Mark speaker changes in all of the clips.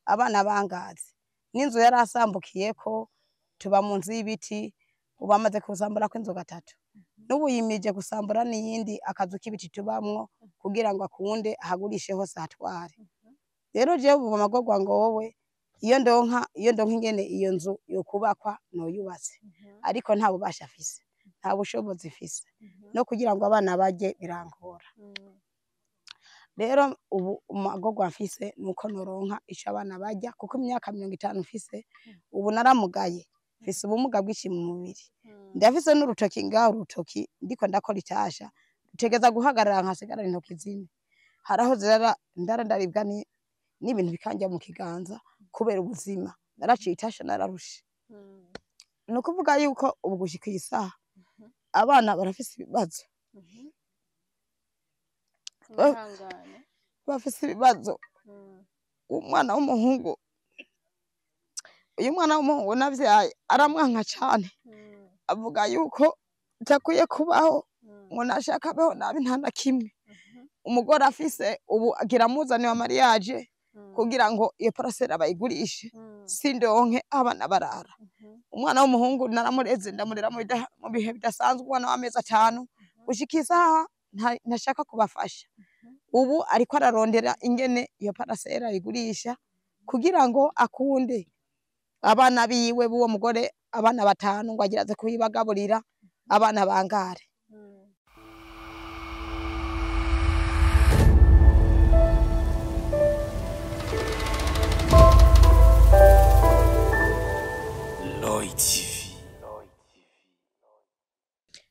Speaker 1: Abana bangaze n'inzu yarasambukiyeko, tuba mu nzu y'ibiti. Ubu amaze kusamburako inzu gatatu, n'ubu yimije gusambura n'iyindi akazu k'ibiti tubamwo kugira ngo akunde ahagurishe hose ahatware. Rero jewe ubu amagorwa ngowe, iyo ndonka ingene iyo nzu yokubakwa noyubatse, ariko nta bubasha afise, nta bushobozi mfise, no kugira ngo abana barye birangora. Rero ubu amagorwa mfise nuko noronka ico abana barya, kuko imyaka 50 mfise ubu naramugaye, mfise ubumuga bwinshi mu mubiri. Ndafise n'urutoki ngaho, urutoki ndiko ndakora itasha rutegeza guhagarara nkasigara intoki zine. Haraho zirara ndara ndaribwa n'ibintu bikanja mu kiganza kubera ubuzima. Naraciye itasha, nararushe. Ni ukuvuga yuko ubu gushika iyi saha abana barafise ibibazo.
Speaker 2: Mwihangane.
Speaker 1: Bafise ibibazo. Umwana w'umuhungu, uyu mwana w'umuhungu navyaye aramwanka cane, avuga yuko atakwiye kubaho, ngo nashaka abeho nabi, nta na kimwe. Umugore afise ubu agira amuzanire wa mariage kugira ngo iyo parcelle bayigurishe, sindonke abana barara. Umwana w'umuhungu naramureze, ndamurera mu bihe bidasanzwe, umwana w'amezi 5 gushika isaha ntashaka kubafasha. Ubu ariko ararondera ingene iyo parcelle ayigurisha kugira ngo akunde abana biwe b'uwo mugore, abana batanu, ngo agira aze kuyibagaburira abana bangare.
Speaker 3: Lloyd TV.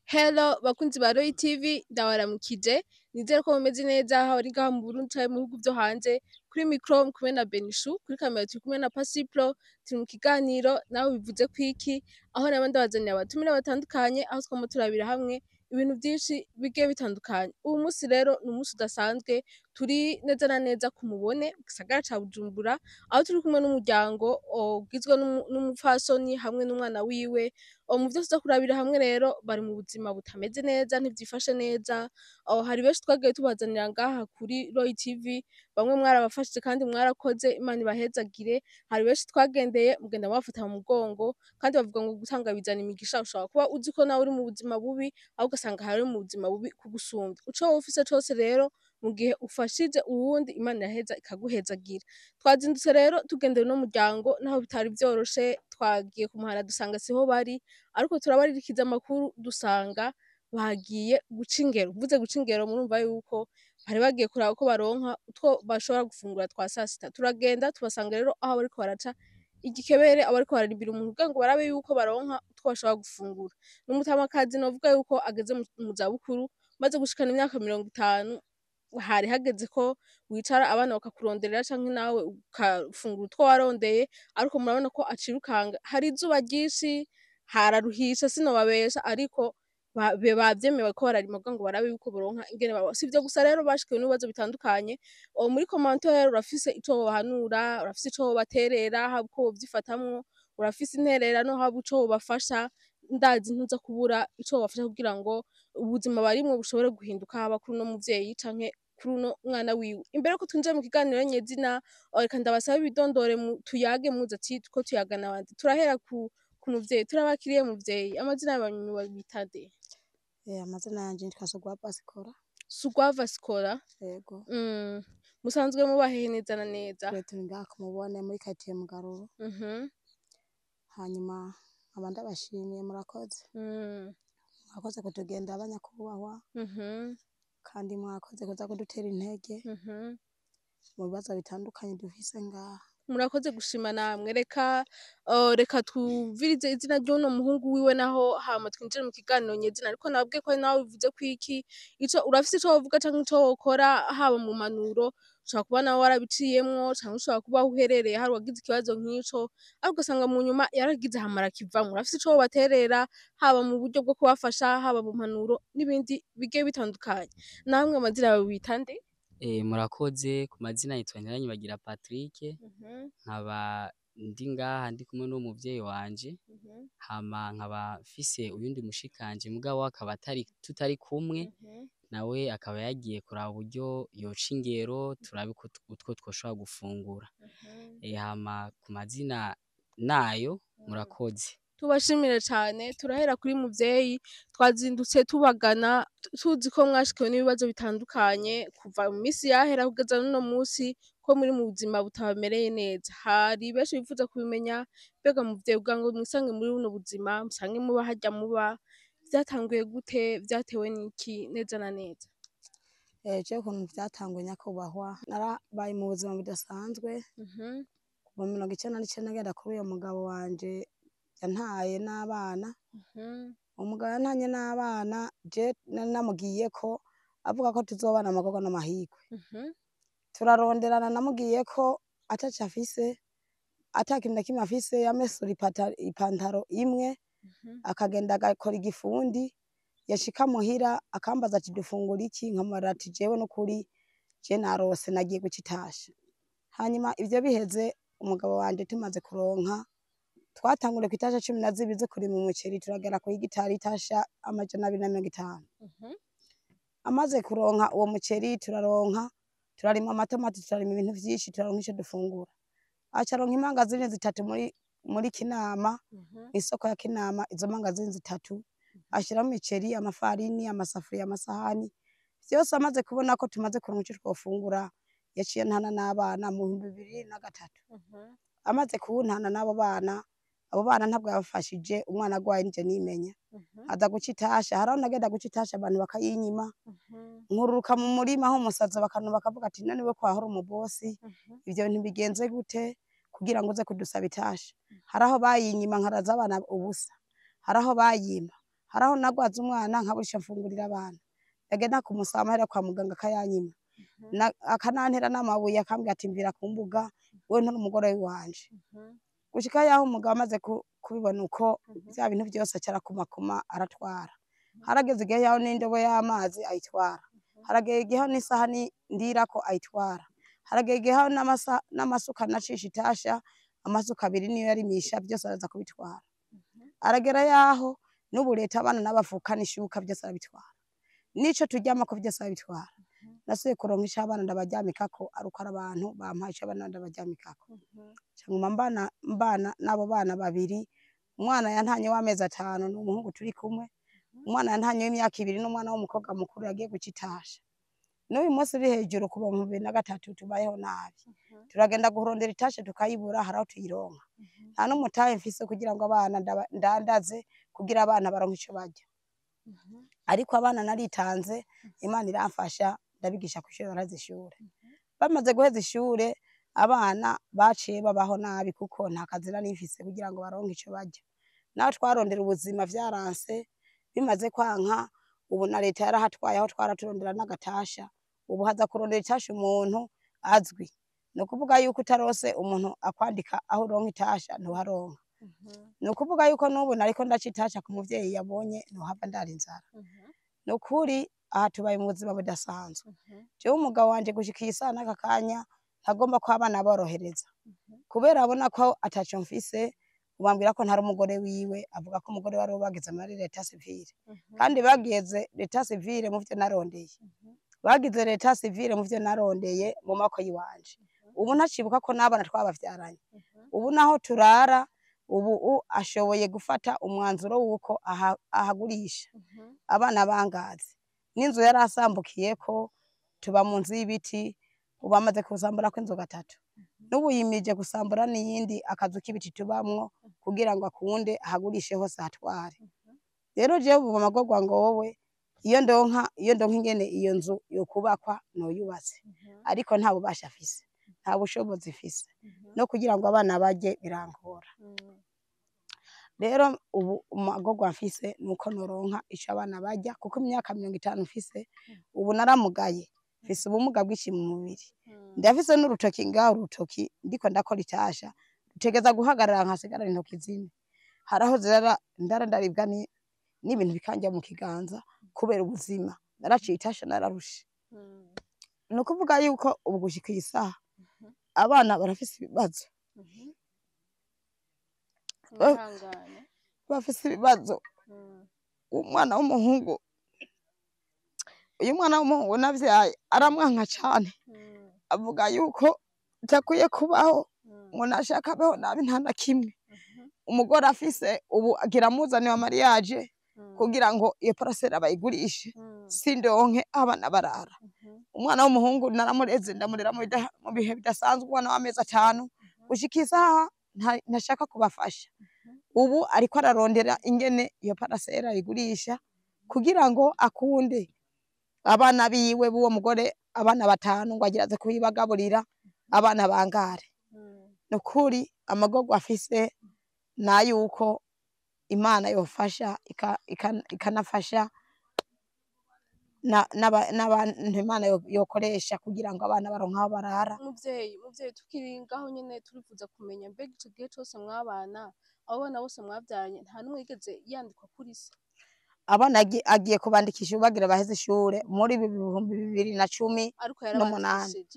Speaker 2: Hello bakunzi ba Roy TV, ndabaramukije, nizere ko mumeze neza aho ari ngaha mu Burundi canke mu bihugu vyo hanze. Kuri micro kumwe na Benishu, kuri kamera turi kumwe na Pasipro. Turi mu kiganiro nawe bivuze kwiki, aho naba ndabazanira abatumire batandukanye, aho twama turabira hamwe ibintu vyinshi bigiye bitandukanye. Uwu munsi rero ni umunsi udasanzwe, turi neza na neza ku Mubone mu gisagara ca Bujumbura, aho turi kumwe n'umuryango ugizwe n'umupfasoni hamwe n'umwana wiwe. Mu vyo tuza kurabira hamwe rero, bari mu buzima butameze neza, ntivyifashe neza. Hari benshi twagiye tubazanira ngaha kuri Roy TV, bamwe mwarabafashije kandi mwarakoze, Imana ibahezagire. Hari benshi twagendeye mugenda mubafata mu mugongo, kandi bavuga ngo gutanga bizana imigisha. Ushobora kuba uzi ko nawe uri mu buzima bubi, aho ugasanga hari mu buzima bubi kugusumbya. Ico woba ufise cose rero, mu gihe ufashije uwundi, Imana iraheza ikaguhezagira. Twazindutse rero tugendera uno muryango, naho bitari vyoroshe. Twagiye kumuhana dusanga siho bari, ariko turabaririkiza amakuru dusanga bagiye guca ingero. Mvuze guca ingero, murumva yuko bari bagiye kuraba ko baronka utwo bashobora gufungura twa sasita. Turagenda tubasanga rero aho bariko baraca igikebere, abo bariko bararibira umuntu kugira ngo barabe yuko baronka utwo bashobora gufungura. N'umutamakazi novuga yuko ageze mu zabukuru, maze gushikana imyaka 50. Hari hageze ko wicara abana bakakuronderera canke nawe ukafungura utwo warondeye, ariko murabona ko acirukanga, hari izuba ryinshi, hararuhisha, sinobabesha, ariko bavyemeye ko bararima kugira ngo barabe yuko boronka ingene babaho. Si ivyo gusa rero, bashikiwe n'ibibazo bitandukanye. Muri commentaire urafise ico wobahanura, urafise ico wobaterera, haba uko wovyifatamwo, urafise intererano, haba ico wobafasha. Ndazi ntuza kubura ico wobafasha kugira ngo ubuzima barimwo bushobore guhinduka, haba kuri uno muvyeyi canke kuri uno mwana wiwe. Imbere yuko twinjira mu kiganiro nyezina, reka ndabasabe ibidondore, tuyage muze ati ko tuyaga n'abandi. Turahera ku muvyeyi. Turabakiriye muvyeyi, amazina y'abantu babita nde?
Speaker 1: Amazina yanje nitwa Sugwa Pasikora.
Speaker 2: Sugwava Sikora.
Speaker 1: Yego.
Speaker 2: Musanzwe muba hehe neza na neza?
Speaker 1: Twe turi ngaha ku Mubone muri quartier Mugaruro. Hanyuma nkaba ndabashimiye, murakoze. Mwakoze kutugenda abanyakubahwa, kandi mwakoze kuza kudutera intege mu bibazo bitandukanye dufise ngaha.
Speaker 2: Murakoze gushima namwe. Reka twumvirize izina ry'uno muhungu wiwe naho, hama twinjire mu kiganiro nyezina. Ariko nababwiye ko nawe bivuze kwiki, ico urafise ico wovuga canke ico wokora, haba mu mpanuro, ushobora kuba nawe warabiciyemwo, canke ushobora kuba aho uherereye hari uwagize ikibazo nk'ico, ariko ugasanga mu nyuma yaragize hama arakivamwo. Urafise ico wobaterera, haba mu buryo bwo kubafasha, haba mu mpanuro n'ibindi bigiye bitandukanye. Namwe amazina yawe wita nde?
Speaker 4: Murakoze. Ku mazina yitwa Ntiranyibagira Patrick, nkaba ndi ngaha ndi kumwe n'uwo muvyeyi wanje, hama nkaba mfise uyundi mushikanje, mugabo akaba atari tutari kumwe. Nawe akaba yagiye kuraba uburyo yoca ingero, turabe ko utwo twoshobora gufungura. Hama ku mazina nayo, murakoze.
Speaker 2: Tubashimire cyane. Turahera kuri muvyeyi. Twazindutse tubagana tuzi ko mwashikiwe n'ibibazo bitandukanye kuva mu minsi yahera kugeza n'uno munsi, ko muri mu buzima butabamereye neza. Hari benshi bifuza kubimenya. Mbega muvyeyi, kugira ngo mwisange muri buno buzima, musange muba harya muba, vyatanguye gute? Vyatewe n'iki neza na neza?
Speaker 1: Jewe ukuntu vyatanguye, nyakubahwa, narabaye mu buzima budasanzwe. Kuva 99 ngenda kuri uyo mugabo wanje yantaye n'abana. Umugabo yantanye n'abana, je nari namugiyeko avuga ko tuzobana amagorwa n'amahirwe. Turaronderana, namugiyeko ataco afise, ata kintu na kimwe afise. Yamesura ipantaro imwe, akagenda agakora igifundi. Yashika muhira akambaza ati: "Dufungura iki?" Nkamubarira ati: "Jewe n'ukuri je narose, nagiye guca itasha." Hanyuma ivyo biheze, umugabo wanje tumaze kuronka, twatanguriye kw'itasha 12 zo kurima umuceri, turagera kw'igitari itasha 250. Amaze kuronka uwo muceri, turaronka, turarima amatomati, turarima ibintu vyinshi, turaronka ico dufungura. Aca aronka imangazini zitatu muri Kinama, mw'isoko ya Kinama. Izo mangazini zitatu ashiramwo imiceri, amafarini, amasafuriya, amasahani, vyose. Amaze kubona ko tumaze kuronka ico twofungura, yaciye antana n'abana mu 2003. Amaze kuntana n'abo bana, abo bana ntabwo yabafashije. Umwana agwaye nije nimenya, aza guca itasha. Haraho nagenda guca itasha, abantu bakayinyima. Nkururuka mu murima aho umusaza bakanu bakavuga ati: "None we kwahora umubosi, ivyo bintu bigenze gute kugira ngo uze kudusaba itasha?" Haraho bayinyima, nkaraza abana ubusa. Haraho bayima, haraho nagwaza umwana nkabura ico mfungurira abana. Ndagenda kumusaba amahera kwa muganga akayanyima, akanantera n'amabuye, akambwira ati: "Mvira ku mbuga, wewe nturi umugore w'iwanje." Gushika yaho umugabo amaze kubibona uko vya bintu vyose, aca arakumakuma aratwara. Harageze igihe yaho n'indobo y'amazi ayitwara, harageze igihe aho n'isahani ndirako ayitwara, harageze igihe aho n'amasuka nacisha itasha, amasuka abiri niyo yarimisha, vyose araza kubitwara. Aragera yaho n'ubu leta abana n'abavukana ishuka vyose arabitwara, n'ico turyamako vyose arabitwara. Nasubiye kuronka ico abana ndabaryamikako ari uko ari abantu bampaye ico abana ndabaryamikako. Nca nguma mbana n'abo bana babiri. Umwana yantanye w'amezi 5 ni umuhungu turi kumwe, umwana yantanye w'imyaka 2 n'umwana w'umukobwa mukuru yagiye guca itasha. N'uyu munsi uri hejuru, kuva mu 2003 tubayeho nabi. Turagenda kurondera itasha tukayibura, hari aho tuyironka. Nta n'umutahe mfise kugira ngo abana ndandaze kugira abana baronke ico barya. Ariko abana naritanze, Imana iramfasha, ndabigisha kw'ishure, baraheza ishure. Bamaze guheza ishure, abana baciye babaho nabi kuko nta kazi nari mfise kugira ngo baronke ico barya. Naho twarondera ubuzima vyaranse. Bimaze kwanka, ubu na leta yarahatwaye aho twaraturondera n'agatasha. Ubu haza kurondera itasha umuntu azwi. Ni ukuvuga yuko utarose umuntu akwandika aho uronka itasha, ntuharonka. Ni ukuvuga yuko n'ubu nariko ndaca itasha ku muvyeyi yabonye, ntohava ndara inzara. Ni ukuri aha tubaye mu buzima budasanzwe. Jewe umugabo wanje gushika iyi saha n'aka kanya ntagomba ko abana borohereza, kubera abona ko ataco mfise. Ubambwira ko ntari umugore wiwe, avuga ko umugore wari bageze muri l'état civil, kandi bageze l'état civil mu vyo narondeye, bagize l'état civil mu vyo narondeye mu mako yiwanje. Ubu ntacibuka ko n'abana twabavyaranye. Ubu naho turara, ubu ashoboye gufata umwanzuro w'uko ahagurisha abana bangaze n'inzu yari asambukiyeko. Tuba mu nzu y'ibiti. Ubu amaze kusamburako inzu gatatu, n'ubu yimije gusambura n'iyindi, akazu k'ibiti tubamwo, kugira ngo akunde ahagurishe hose ahatware. Rero jewe ubu amagorwa ngo wowe, iyo ndonka ingene iyo nzu yokubakwa noyubatse, ariko nta bubasha afise, nta bushobozi mfise, no kugira ngo abana barye birangora. Rero ubu amagorwa mfise nuko noronka ico abana barya, kuko imyaka 50 mfise ubu naramugaye, mfise ubumuga bwinshi mu mubiri. Ndafise n'urutoki ngaho, urutoki ndiko ndakora itasha rutegeza guhagarara, nkasigarana intoki zine. Haraho zirara ndara ndaribwa n'ibintu bikanja mu kiganza kubera ubuzima. Naraciye itasha, nararushe. Ni ukuvuga yuko ubu gushika iyi saha abana barafise ibibazo.
Speaker 2: Mwihangane.
Speaker 1: Bafise ibibazo. Umwana w'umuhungu, Uyu mwana w'umuhungu navyaye aramwanka cane, avuga yuko ntakwiye kubaho, ngo nashaka abeho nabi nta na kimwe. Umugore afise ubu agira amuzanire wa mariage kugira ngo iyo parasera bayigurishe, sindonke abana barara. Umwana w'umuhungu naramureze, ndamurera mu bihe bidasanzwe, umwana w'amezi 5 gushika isaha ntashaka kubafasha. Ubu ariko ararondera ingene iyo parasera ayigurisha kugira ngo akunde abana biwe b'uwo mugore, abana 5, ngo agira aze kuyibagaburira abana bangare. Nukuri amagorwa afise nayuko Imana yofasha ikanafasha n'abantu Imana yokoresha kugira ngo abana baronke aho barara.
Speaker 2: Muvyeyi tukiri ngaho nyene turifuza kumenya, mbega ico gihe cose mwabana, abo bana bose mwavyaranye nta n'umwe yigeze yandikwa kuri se?
Speaker 1: Abana agiye kubandikisha bagira baheze ishure muri 2018.
Speaker 2: Ariko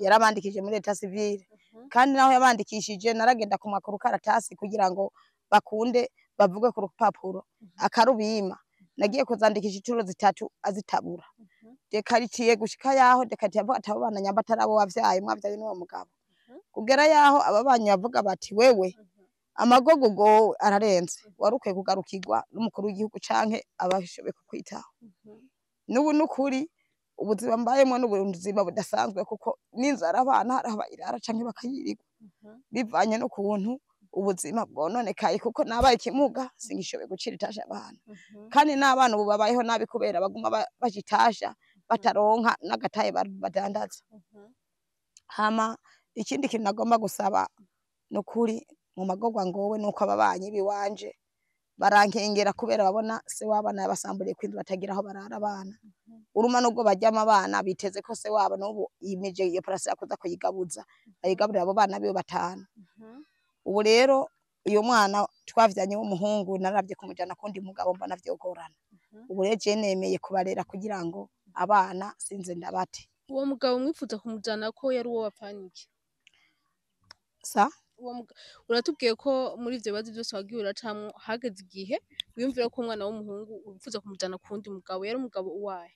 Speaker 1: yarabandikishije muri état civil. Kandi naho yabandikishije naragenda kumwaka urukaratasi kugira ngo bakunde bavuge ku rupapuro, akarubima. Nagiye kuzandikisha incuro 3 azitabura. Dekaritiye gushika yaho dekaritiye avuga ati abo bana nyamba atarabo wavyaye, mwavyaye n'uwo mugabo. Kugera yaho ababanyi bavuga bati wewe amagogo gowe ararenze, wari ukwiye kugarukirwa n'umukuru w'igihugu canke abashoboye kukwitaho. N'ubu nukuri ubuzima mbayemwo n'ubuzima budasanzwe, kuko n'inzara abana hari aho bayirara canke bakayirirwa, bivanye n'ukuntu ubuzima bwononekaye, kuko nabaye ikimuga singishoboye gucira itasha abana. Kandi n'abana ubu babayeho nabi kubera baguma baca itasha bataronka n'agataye badandaza. Hama ikindi kintu nagomba gusaba nukuri mu magorwa ngowe nuko ababanyi biwanje barankengera kubera babona se w'abana yabasamburiye kwinzu batagira aho barara abana. Uruma nubwo baryama abana biteze ko se wabo n'ubu yimije iyo parasera kuza kuyigabuza, ayigaburira abo bana biwe 5. Ubu rero uyu mwana twavyanye w'umuhungu naravye kumujana kundi mugabo mbona vyogorana. Ubu rero je nemeye kubarera kugira ngo abana sinze ndabate.
Speaker 2: Uwo mugabo mwifuza kumujana ko yari uwo bapfaniki?
Speaker 1: Sa?
Speaker 2: Uratubwiye ko muri ivyo bibazo vyose wagiye uracamwo hageze igihe wiyumvira ko umwana w'umuhungu wifuza kumujana kuwundi mugabo, yari umugabo uwahe?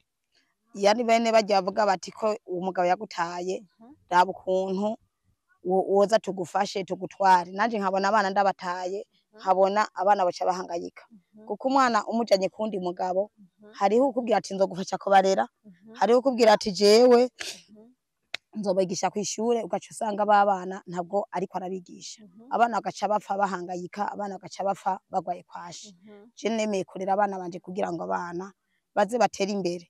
Speaker 1: Yani bene barya bavuga bati ko uwo mugabo yagutaye, raba ukuntu woza tugufashe tugutware. Nanje nkabona abana ndabataye, nkabona abana baca bahangayika. Kuko umwana umujanye kuwundi mugabo, hariho ukubwira ati nzogufasha kubarera, hariho ukubwira ati jewe nzobigisha kw'ishure, ugaca usanga babana ntabwo ariko arabigisha. Abana bagaca bapfa bahangayika, abana bagaca bapfa bagwaye kwashi. Je nemeye kurera abana banje kugira ngo abana baze batere imbere.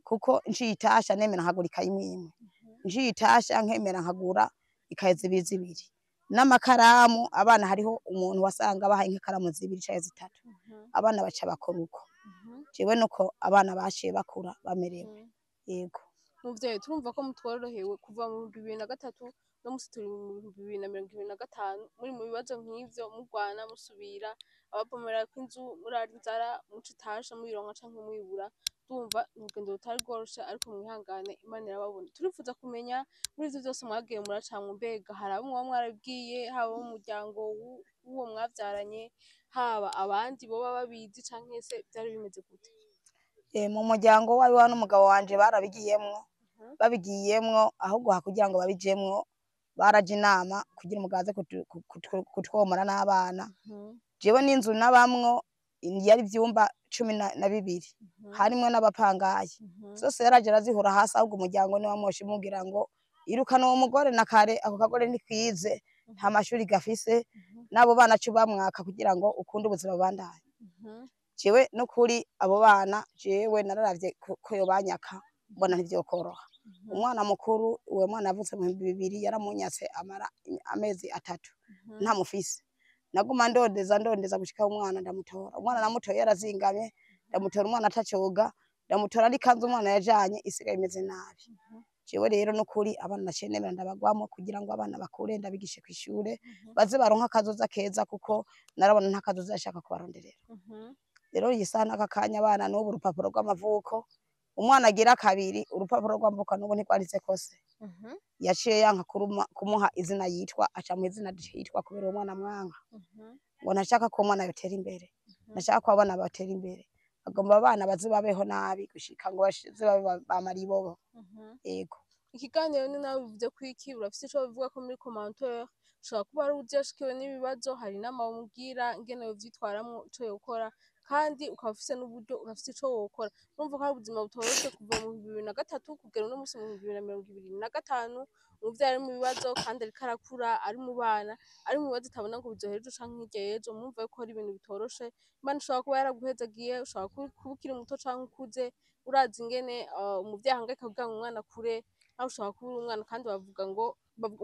Speaker 1: Kuko nciye itasha nemera nkagura ikaye imwe imwe. Nciye itasha nkemera nkagura ikaye 2 2. N'amakaramu abana hariho umuntu wasanga bahaye nk'ikaramu 2 canke 3. Abana baca bakora uko. Jewe nuko abana baciye bakura bamerewe. Yego.
Speaker 2: Muvyeyi turumva ko mutworohewe kuva mu 2003 no musi turi mu 2025 muri mu bibazo nk'ivyo mugwana musubira ababomera kw'inzu murara inzara muca itasha muyironka canke muyibura. Ndumva urugendo rutari rworoshe ariko mwihangane Imana irababona. Turifuza kumenya muri ivyo vyose mwagiye muracamwo, mbega hari abo mwoba mwarabwiye, haba mu muryango w'uwo mwavyaranye, haba abandi boba babizi canke se vyari bimeze gute?
Speaker 1: Mu muryango wawe n'umugabo wanje barabigiyemwo, babigiyemwo ahubwo hakugira ngo babijemwo baraje inama kugira umugabo aze kutwomora n'abana. Jewe n'inzu nabamwo yari ivyumba 12, harimwo n'abapangayi. Zose yaraje arazihura hasi, ahubwo umuryango ni wamoshe imubwira ngo irukana uwo mugore na kare, ako kagore ntikwize, nta mashuri gafise, n'abo bana co bamwaka kugira ngo ukunde ubuzima bubandanye. Jewe nukuri abo bana jewe nararavye ko yobanyaka mbona ntivyokoroha. Umwana mukuru uwo mwana yavutse mu 2000 yaramunyatse amara amezi 3 ntamufise. Naguma ndondeza gushika umwana ndamutora. Umwana namutoye yarazingamye, ndamutora umwana atacoga, ndamutora n'ikanzu umwana yajanye isigaye imeze nabi. Jewe rero nukuri abana naciye nemera ndabagwamo kugira ngo abana bakure ndabigishe kw'ishure, baze baronke akazoza keza, kuko narabona nta kazoza yashaka kubaronderera. Rero iyi saha n'aka kanya abana n'ubu urupapuro rw'amavuko, umwana agira 2 urupapuro rw'amavuko n'ubu ntirwanditse kose. Yaciye yanka kumuha izina yitwa, aca mu izina yitwa kubera uwo mwana mwanka. Ngo ntashaka ko umwana yotera imbere, ntashaka ko abana batera imbere. Agomba abana baze babeho nabi gushika ngo baze babe bamaribobo. Yego.
Speaker 2: Ikiganiro ni nawe bivuze ko iki urafise ico bivuga ko muri commentaire, ushobora kuba ari uzi yashikiwe n'ibibazo, hari inama womubwira ingene yovyitwaramwo, ico yokora, kandi ukaba ufise n'uburyo urafise ico wokora. Urumva ko ari ubuzima butoroshe kuva mu 2003 kugera uno musi mu 2025, umuvyeyi ari mu bibazo kandi ariko arakura, ari mu bana, ari mu bibazo atabona ngo bizohera ejo canke hirya y'ejo. Murumva yuko ari ibintu bitoroshe. Imana ishobora kuba yaraguhezagiye, ushobora kuba ukiri muto canke ukuze, urazi ingene umuvyeyi ahangayika kugira ngo umwana akure, nawe ushobora kuba uri umwana, kandi bavuga ngo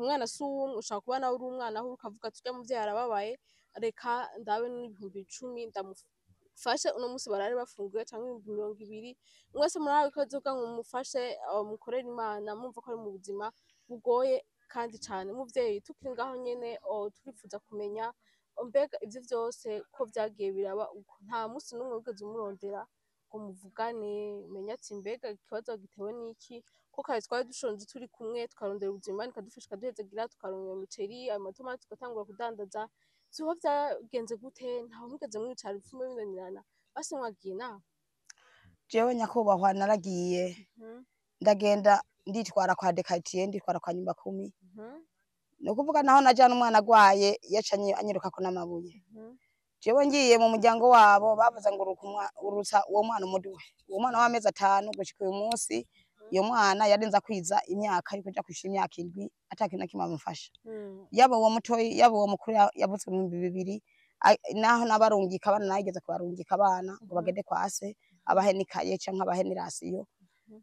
Speaker 2: umwana si uwumwe, ushobora kuba nawe uri umwana aho ukavuga ati urya muvyeyi arababaye, reka ndabe n'10,000 ndamufashe uno musi barare bafunguye, canke 20,000, mwese murahawe ikaze kugira ngo mumufashe, mukorere Imana. Mumva ko ari mu buzima bugoye kandi cane. Muvyeyi, tukiri ngaho nyene, turifuza kumenya mbega ivyo vyose ko vyagiye biraba uko, nta musi n'umwe wigeze umurondera ngo muvugane, umenye ati mbega ikibazo gitewe n'iki, ko kare twari dushonje turi kumwe, tukarondera ubuzima, Imana ikadufasha ikaduhezagira, tukaronka iyo miceri, ayo matomati, tugatangura kudandaza, vyoba vyagenze gute? Ntaho mwigeze mwicara ipfume binanirana, basi mwagiye inama?
Speaker 1: Jewe nyakubahwa naragiye, ndagenda nditwara kwa dekatiye, nditwara kwa nyumba kumi. Ni ukuvuga naho najana umwana agwaye yaca anyirukako n'amabuye. Jewe ngiye mu muryango wabo bavuze ngo urutsa uwo mwana umuduhe, uwo mwana w'amezi 5 gushika uyu munsi, uyo mwana yarinze akwiza imyaka yo kuja kwishura imyaka 7 ata kintu na kimwe amufasha. Yaba uwo mutoyi, yaba uwo mukuru yavutse mu 2000, naho nabarungika abana, nageze kubarungika abana ngo bagende kwa se abahe n'ikaye canke abahe n'irasiyo.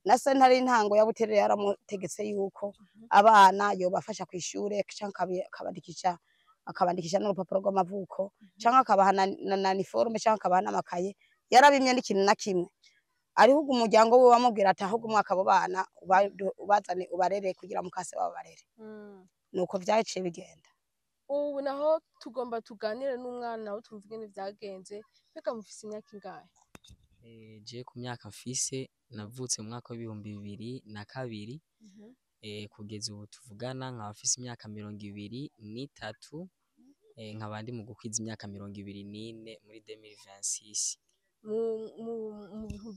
Speaker 1: Na se ntari intango ya Buterere yaramutegetse yuko abana yobafasha kw'ishure, canke akabandikisha n'urupapuro rw'amavuko, canke akabaha na niforme, canke akabaha n'amakaye. Yarabimye n'ikintu na kimwe. Ariho umuryango we wamubwira ati ahubwo umwaka abo bana ubazane ubarere kugira mukase babarere. Nuko vyaciye bigenda.
Speaker 2: Ubu naho tugomba tuganire n'umwana nawe twumve ingene vyagenze. Mbega mufise imyaka ingahe?
Speaker 4: Je ku myaka mfise navutse mu mwaka w'2002, kugeza ubu tuvugana nkaba mfise imyaka 23, nkaba ndi mu gukwiza imyaka 24 muri 2026.
Speaker 2: Mu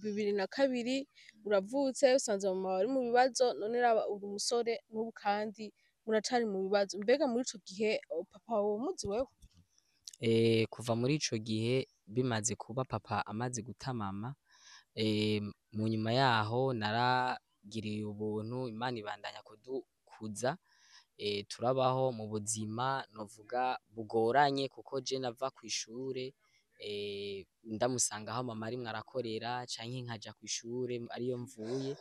Speaker 2: 2002 uravutse, usanze mama wawe ari mu bibazo, none raba uri umusore n'ubu kandi muracari mu bibazo. Mbega muri ico gihe papa wawe umuzi wewe?
Speaker 4: Kuva muri ico gihe bimaze kuba papa amaze guta mama, mu nyuma yaho naragiriye ubuntu, Imana ibandanya kudukuza, turabaho mu buzima novuga bugoranye, kuko je nava kw'ishure ndamusanga aho mama arimwo arakorera, canke nkaja kw'ishure ariyo mvuye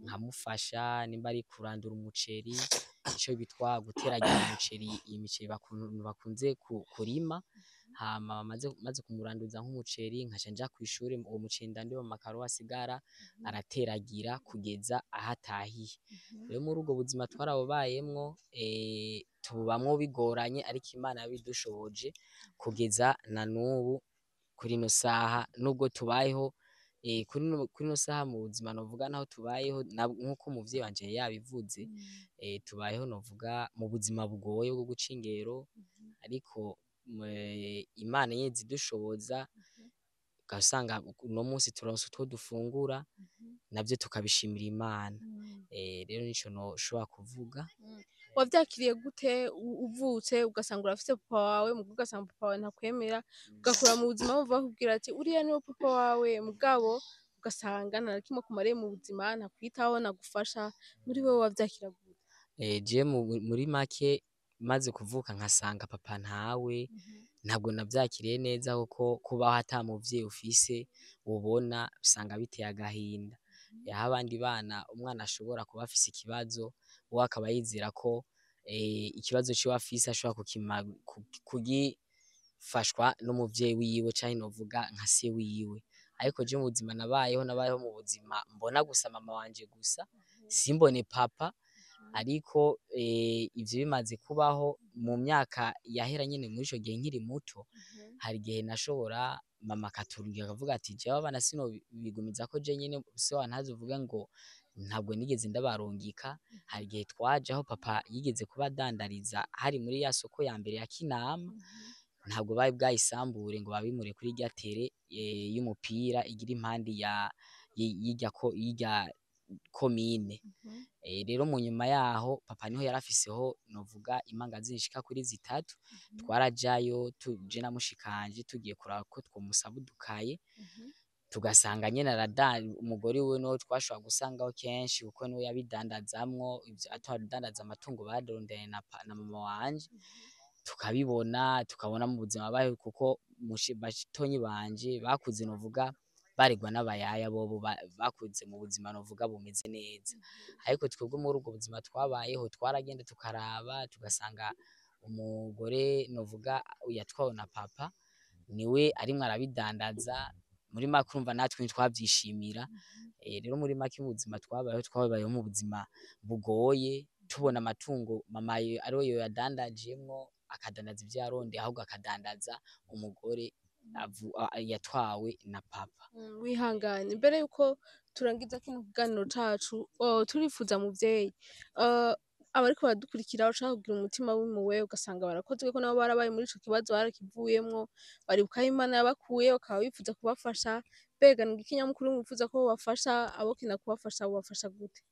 Speaker 4: nkamufasha, nimba ari kurandura umuceri, ico bitwa guteragira umuceri, imiceri bakunze kurima, hama maze kumuranduza nk'umuceri nkaca nja kw'ishure, uwo muceri ndandiwe mu makaro asigara arateragira kugeza aho atahiye. Rero muri ubwo buzima twarabubayemwo, tubamwo bigoranye, ariko Imana yabidushoboje kugeza na n'ubu kuri ino saha, nubwo tubayeho kuri ino saha mu buzima novuga naho tubayeho, nkuko umuvyeyi wanje yabivuze, tubayeho novuga mu buzima bugoye bwo guca ingero, ariko Imana nyene izidushoboza, ugasanga uno munsi turonse utwo dufungura, navyo tukabishimira Imana. Rero nico noshobora kuvuga.
Speaker 2: Wavyakiriye gute uvutse ugasanga urafise papa wawe, muga ugasanga papa wawe ntakwemera, ugakura mu buzima bumva bakubwira ati uriya niwe papa wawe, mugabo ugasanga nta na kimwe akumariye mu buzima, ntakwitaho, ntagufasha, muri wewe wavyakira gute?
Speaker 4: Je muri make maze kuvuka nkasanga papa ntawe, ntabwo navyakiriye neza, kuko kubaho ata muvyeyi ufise ubona usanga biteye agahinda. Aho abandi bana umwana ashobora kuba afise ikibazo, we akaba yizera ko ikibazo ciwe afise ashobora kugifashwa n'umuvyeyi wiwe, canke novuga nka se wiwe. Ariko je mu buzima nabayeho, nabayeho mu buzima mbona gusa mama wanje gusa, simbone papa. Ariko ivyo bimaze kubaho mu myaka yahera nyene muri ico gihe nkiri muto, hari igihe nashobora mama akaturungika akavuga ati jewe abana sinobigumizako je nyene, se wa ntazovuge ngo ntabwo nigeze ndabarungika. Hari igihe twaje aho papa yigeze kuba adandariza, hari muri ya soko ya mbere ya Kinama, Ntabwo bari bwayisambure ngo babimure kuri irya tere y'umupira igira impande ya y'irya ko y'irya komine. Rero mu nyuma yaho papa niho yarafiseho novuga imangazini ishika kuri zitatu. Twarajayo je na mushikanje tugiye kuraba ko twomusaba udukaye, tugasanga nyene umugore wiwe niwe twashobora gusangaho kenshi, kuko niwe yabidandazamwo, ivyo atadandaza amatungo barondeye na mama wanje. Tukabibona, tukabona mu buzima babayeho, kuko batonyi banje bakuze novuga baregwa n'abayaya, bobo bakuze mu buzima novuga bumeze neza. Ariko twebwe muri ubwo buzima twabayeho, twaragenda tukaraba tugasanga umugore novuga yatwawe na papa niwe arimwo arabidandaza. Muri make urumva natwe ntitwavyishimira. Rero muri make ubuzima twabayeho, twabayeho mu buzima bugoye, tubona amatungo mama ariwe yoyadandajemwo, akadandaza ivyo yarondeye, ahubwo akadandaza umugore yatwawe na papa.
Speaker 2: Wihangane, mbere yuko turangiza kino kiganiro cacu, turifuza muvyeyi, abariko baradukurikira bashaka kugira umutima w'impuhwe, ugasanga barakozwe ko nabo barabaye muri ico kibazo, barakivuyemwo, baribuka aho Imana yabakuye, bakaba bifuza kubafasha. Mbega ni igiki nyamukuru mwifuza ko bobafasha? Abokina kubafasha bobafasha gute?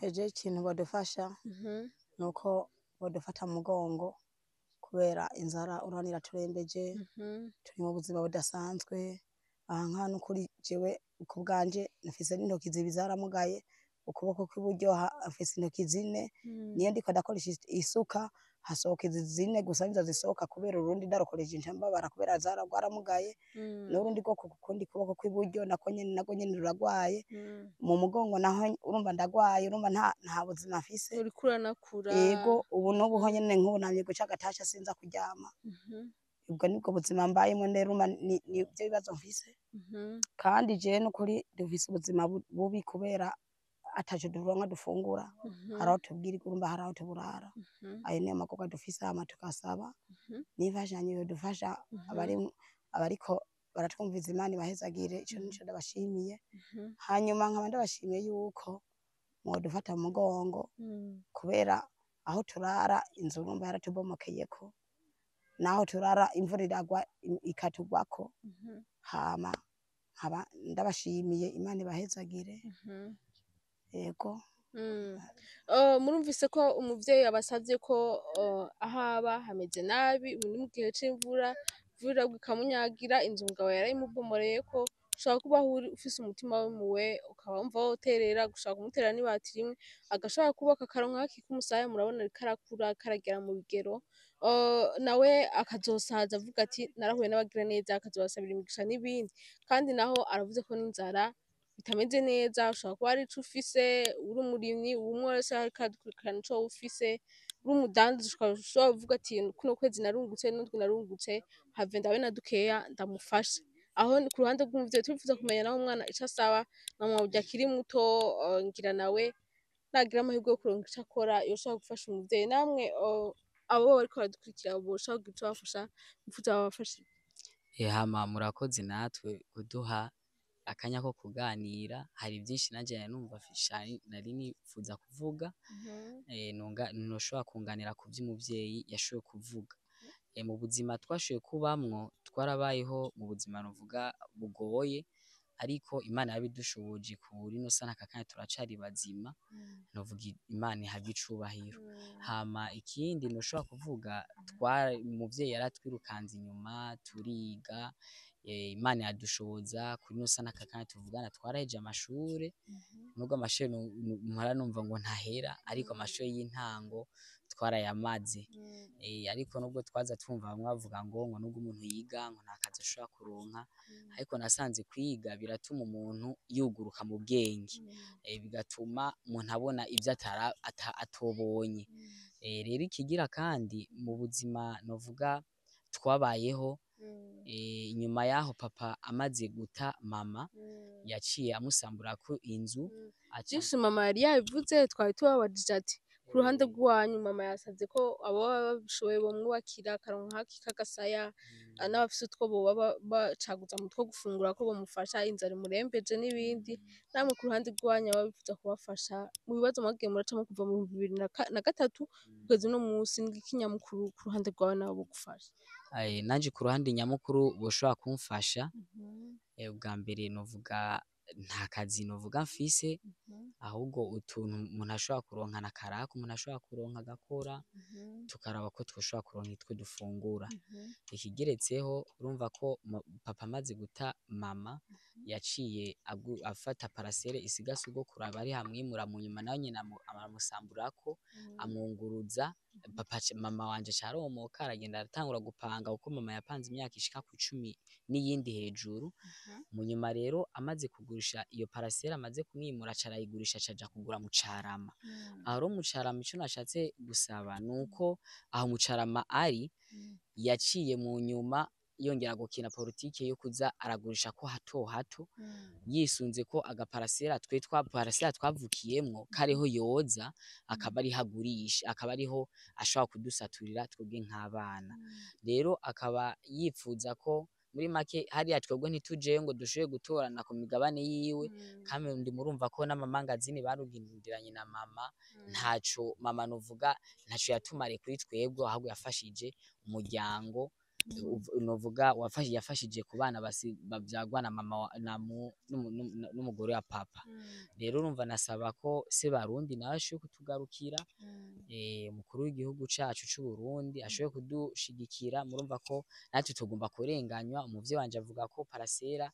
Speaker 1: Eje ikintu badufasha nuko badufata mu mugongo, kubera inzara urabona iraturembeje, turi mu buzima budasanzwe. Aha nka nukuri jewe ku bwanje mfise n'intoki zibiri zaramugaye, ukuboko kw'iburyo mfise intoki zine, niyo ndiko ndakoresha isuka hasohoka izi zine gusa nizo zisohoka, kubera urundi ndarukoresha intambabara kubera rwaramugaye. N'urundi bwoko kukundi kuboko kw'iburyo nako nyene nako nyene ruragwaye. Mu mugongo naho urumva ndagwaye, urumva nta buzima mfise.
Speaker 2: Uriko uranakura.
Speaker 1: Yego, ubu n'ubu ho nyene nk'ubu namye guca agatasha sinza kuryama. Ubwo nibwo buzima mbayemo rero, nivyo bibazo mfise. Kandi jewe nukuri dufise ubuzima bubi kubera ataco turonka dufungura. Hari aho tubwirirwa, urumva hari aho tuburara. Ayo niyo makorwa dufise. Hama tugasaba n'imfashanyo yodufasha, abariko baratwumviza, Imana ibahezagire, ico nico ndabashimiye. Hanyuma nkaba ndabashimiye yuko mwodufata mu mugongo, kubera aho turara inzu urumva yaratubomokeyeko, naho turara imvura iragwa ikatugwako. Hama nkaba ndabashimiye, Imana ibahezagire. Yego.
Speaker 2: Murumvise ko umuvyeyi abasavye ko aho aba hameze nabi, ubu ni mu gihe c'imvura, imvura iragwa ikamunyagira, inzu umugabo yarayimubomoreyeko. Ushobora kuba aho uri ufise umutima w'impuhwe, ukaba wumva woterera, gushaka kumuterera n'ibati rimwe, agashobora kubaka akaronka hakika umusaya. Murabona ariko arakura, ariko aragera mu bigero, nawe akazosaza avuga ati narahuye n'abagira neza, akazobasabira imigisha n'ibindi. Kandi naho aravuze ko n'inzara bitameze neza. Ushobora kuba hari ico ufise, uri umurimyi, umwe wese ariko aradukurikirana, ico woba ufise, uri umudandaza, ushobora kuvuga ati kuno kwezi narungutse, n'undwi narungutse, have ndabe na dukeya ndamufashe. Aho ni ku ruhande rw'umuvyeyi. Turifuza kumenya naho umwana ico asaba, na mwabirya akiri muto, ngira nawe nagira amahirwe yo kuronka ico akora yoshobora gufasha umuvyeyi. Namwe abo bariko baradukurikira boshobora kugira ico bafasha, mwifuza babafashe.
Speaker 4: Hama murakoze natwe kuduha akanya ko kuganira. Hari vyinshi nanje nari numva nari nifuza kuvuga, ntushobora kunganira ku vy'umuvyeyi yashoboye kuvuga. Mu buzima twashoboye kubamwo, twarabayeho mu buzima novuga bugoye, ariko Imana yarabidushoboje kuri ino saha, aka kanya turacari bazima, novuga Imana ihabwe icubahiro. Hama ikindi noshobora kuvuga, umuvyeyi yaratwirukanze inyuma turiga, Imana iradushoboza kuri ino saha, aka kanya tuvugana twaraheje amashure. Nubwo amashure mpora numva ngo ntahera, ariko amashure y'intango twarayamaze. Ariko nubwo twaza twumva bamwe bavuga ngo nubwo umuntu yiga ngo nta kazi ashobora kuronka, ariko nasanze kwiga biratuma umuntu yuguruka mu bwenge, bigatuma umuntu abona ivyo atobonye. Rero ikigira kandi mu buzima novuga twabayeho, inyuma yaho papa amaze guta mama, yaciye amusamburako inzu
Speaker 2: Vyinshi mama yari yabivuze, twari tubabajije ati Ku ruhande rwanyu mama yasavye ko abo baba babishoboye bomwubakira akaronka haki k'agasaya, n'abafise utwo boba bacaguza mu two gufungura ko bomufasha, inzara imurembeje n'ibindi. Namwe ku ruhande rwanyu aba bifuza kubafasha mu bibazo mwagiye muracamo kuva mu 2003 kugeza uno musi, n'igiki nyamukuru ku ruhande rwawe nabo bogufasha?
Speaker 4: Nanje ku ruhande nyamukuru boshobora kumfasha, ubwa mbere novuga nta kazi novuga mfise, ahubwo utuntu umuntu ashobora kuronka na karaka umuntu ashobora kuronka agakora, tukaraba ko twoshobora kuronka itwo dufungura. Ikigeretseho urumva ko papa amaze guta mama yaciye afata parasere isiga sogokuru aba ari hamwimura, mu nyuma nawe nyene aramusamburako amwunguruza papa. Mama wanje acaromoka aragenda aratangura gupanga, kuko mama yapanze imyaka ishika ku 10 n'iyindi hejuru. Mu nyuma rero amaze kugurisha iyo parasere, amaze kumwimura aca arayigurisha, acaja kugura mu Carama. Aho rero mu Carama, ico nashatse gusaba nuko aho mu Carama ari yaciye mu nyuma yongera gukina politike yo kuza aragurisha ko hato hato, yisunze ko agaparasera twe twa parasera twavukiyemwo kariho yoza akaba ariho agurisha, akaba ariho ashobora kudusaturira twebwe nk'abana. Rero akaba yipfuza ko muri make hariya twebwe ntitujeyo ngo dushobore gutorana ku migabane yiwe, kandi murumva ko n'amamangazini barugindiranye na mama, ntaco mama novuga ntaco yatumariye kuri twebwe, ahubwo yafashije umuryango, novuga yafashije ku bana bavyagwa na mama n'umugore wa papa. Rero urumva nasaba ko se Barundi nawe ashoboye kutugarukira, umukuru w'igihugu cacu c'Uburundi ashoboye kudushigikira. Murumva ko natwe tugomba kurenganywa. Umuvyeyi wanje avuga ko parasera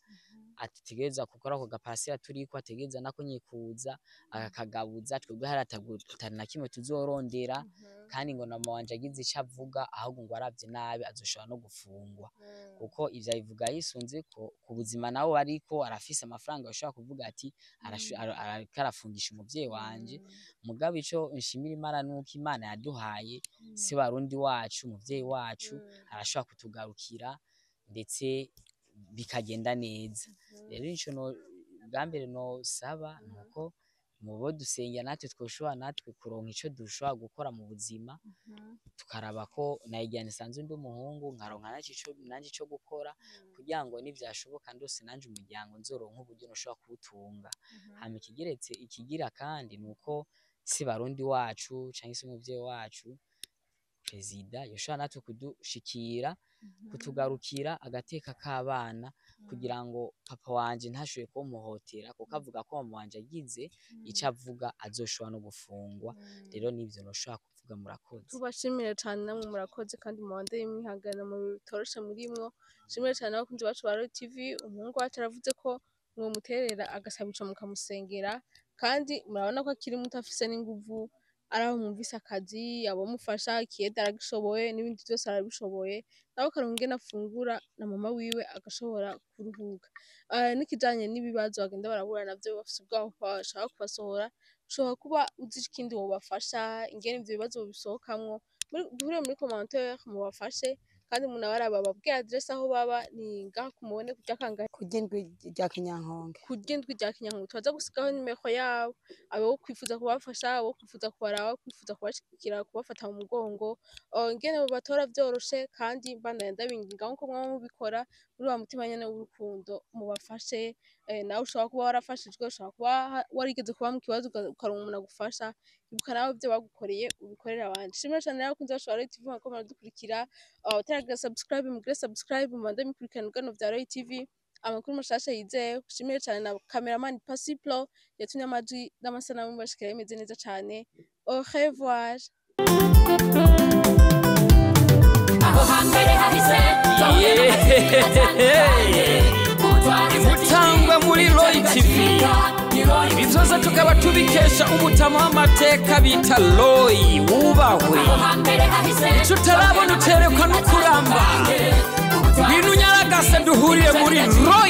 Speaker 4: ategerezwa gukora ako gaparasera turiko, ategerezwa nako nyikuza akakagabuza twebwe, hari atari na kimwe tuzorondera, kandi ngo na mama wanje agize ico avuga, ahubwo ngo aravye nabi azoshobora no gufungwa, kuko ivyo abivuga yisunze ko ku buzima nawe ariko arafise amafaranga yoshobora kuvuga ati ariko arafungisha umuvyeyi wanje. Mugabo ico nshimira Imana nuko Imana yaduhaye se Barundi wacu, umuvyeyi wacu arashobora kutugarukira ndetse bikagenda neza. Rero ico bwa mbere nosaba nuko mubo dusengera natwe twoshobora natwe kuronka ico dushobora gukora mu buzima, tukaraba ko nayigira nsanzwe ndi umuhungu nkaronka nanje ico gukora, kugira ngo nivyashoboka ndose nanje umuryango nzoronka uburyo noshobora kuwutunga. Hama ikigeretse ikigira kandi nuko se Barundi wacu canke se umuvyeyi wacu perezida yoshobora natwe kudushikira, kutugarukira agateka k'abana, kugira ngo papa wanje ntashoboye kumuhotera, kuko avuga ko mama wanje agize ico avuga azoshobora no gufungwa. Rero nivyo noshobora kuvuga, murakoze.
Speaker 2: Tubashimire cane, namwe murakoze, kandi mubandanye mwihangana mu bitoroshe murimwo. Shimire cane abakunzi bacu ba Royal TV. Umuhungu wacu aravuze ko mwomuterera agasaba ico mukamusengera, kandi murabona ko akiri muto afise n'inguvu, araho mwumvise akazi abamufasha ikiyede aragishoboye n'ibindi vyose arabishoboye, nawe akaronka ingene afungura na mama wiwe agashobora kuruhuka. N'ikijanye n'ibibazo bagenda barahura navyo, bafise ubwoba bashaka kubasohora, ushobora kuba uzi ikindi wobafasha ingene ivyo bibazo bobisohokamwo, duhure muri commentaire mubafashe, kandi munabaraba bababwire adresse aho baba, ni ngaha kumubone kurya kangahe?
Speaker 1: Kurya indwi rya Kinyankonge.
Speaker 2: Kurya indwi rya Kinyankonge. Turaza gusigaho nimero yabo, abo kwifuza kubafasha, abo kwifuza kubaraba, kwifuza kubashigikira, kubafata mu mugongo, ingene bobatora vyoroshe. Kandi mbandanya ndabinginga nkuko mwama mubikora muri wa mutima nyene w'urukundo, mubafashe. Nawe ushobora kuba warafashijwe, ushobora kuba warigeze kuba mu kibazo ukaronka umuntu agufasha, ibuka nawe ivyo bagukoreye ubikorere abandi. Shimira cane rero abakunzi bacu ba Royal TV mwariko muradukurikira, abataragira subscribe mugire subscribe, mubandanye mukurikirana ibiganiro vya Royal TV, amakuru mashasha yizewe. Shimire cane na cameraman Pasiplo yatumye amajwi n'amasanamu bashikira bimeze neza cane. Au revoir.
Speaker 5: Aho hambere hahise.
Speaker 6: Imutangwa muri Roy TV, ibi byose tukaba tubikesha umutama w'amateka bita Roy wubahwe. Ico utarabona uterekwa n'ukuramba, ngwino unyaragase duhurire muri Roy.